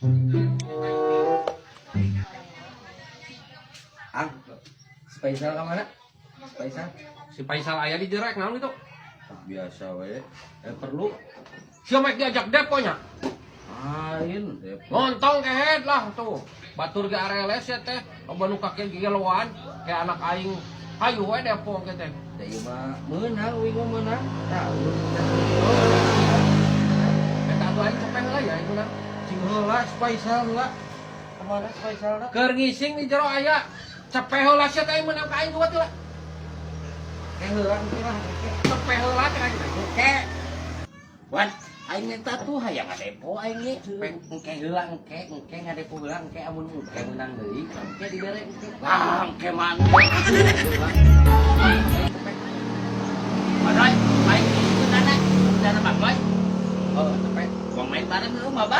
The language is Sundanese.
Ang, si Faisal ka mana? Si Faisal? Si Faisal aya di jerek, naon itu? Biasa we. Eh, perlu. Sia mah diajak deponya. Lain, depo. Ngontong kehed lah tuh. Batur ge areles ya teh. Loba nu kake gigeloan kayak anak aing. Hayu we depo ke teh. Da ieu mah meunang, uing mah meunang. Tah, Eta atuh aing cepeng heula ya itu. Cing heula si Faisal heula. Kemana si Faisal na? Keur ngising di jero aya. Cepeh heula sia teh, aing meunang ka aing dua teh lah. Ke heula engke lah, engke. Cepeh heula teh aing teh. Engke. Wan, aing minta tuh hayang ngadepo aing ge. Engke heula engke, engke ngadepo heula engke, amun engke meunang deui, engke dibere engke. Lah, engke mah. Badoy, aing dana, dana Bang Boy. Oh, cepeh. Gua main bareng lu, Maba.